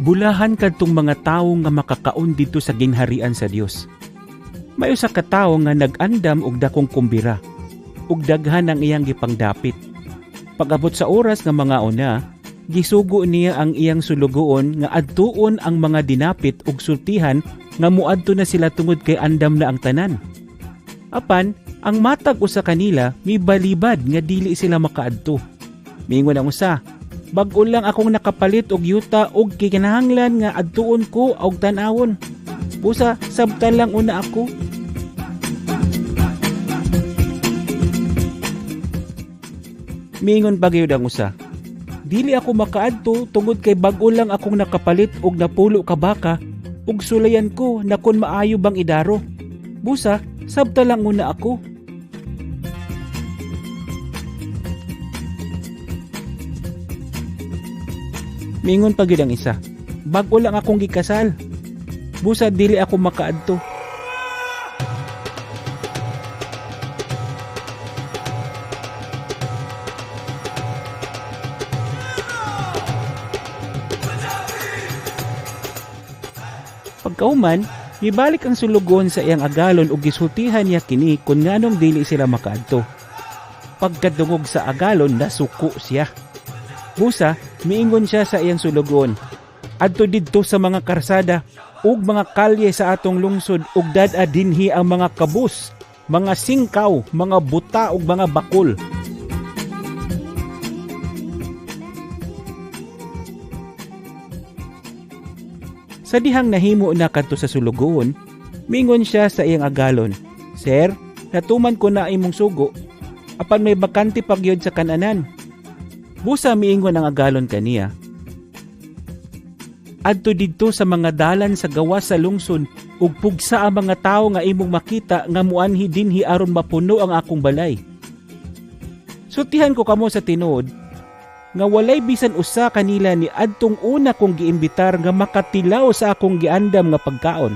Bulahan kadtong mga tawo nga makakaon didto sa gingharian sa Dios. May usa ka tawo nga nag-andam og dakong kumbira, ug daghan ang iyang gipangdapit. Pag-abot sa oras nga mga una, gisugo niya ang iyang sulugoon nga adtuon ang mga dinapit ug sultihan nga muadto na sila tungod kay andam na ang tanan. Apan, ang matag usa kanila mibalibad nga dili sila makaadto. Miingon ang usa, "Bag-o lang akong nakapalit og yuta og gikinahanglan nga adtuon ko og tan-awon. Busa sabtan lang una ako." Miingon pa gyud ang usa, "Dili ako makaadto tungod kay bag-o lang akong nakapalit og napulo ka baka ug sulayan ko na kun maayo bang idaro. Busa sabta lang una ako." Miingon pa gyud ang isa, "Bag-o lang akong gikasal. Busa dili ako makaadto." Pagkauman, mibalik ang sulugoon sa iyang agalon ug gisultihan niya kini kun nganong dili sila makaadto. Pagkadungog sa agalon, nasuko siya. Busa, miingon siya sa iyang sulugoon, "Adto didto sa mga karsada ug mga kalye sa atong lungsod ug dad-a dinhi ang mga kabus, mga singkaw, mga buta ug mga bakul." Sa dihang nahimo na kadto sa sulugoon, miingon siya sa iyang agalon, "Sir, natuman ko na imong sugo, apan may bakante pa gyud sa kananan." Busa miingon ang agalon kaniya, "Adto didto sa mga dalan sa gawas sa lungsod ug pugsa ang mga tawo nga imong makita nga muanhi dinhi aron mapuno ang akong balay. Sultihan ko kamo sa tinuod nga walay bisan usa kanila ni adtong una kong giimbitar nga makatilaw sa akong giandam nga pagkaon."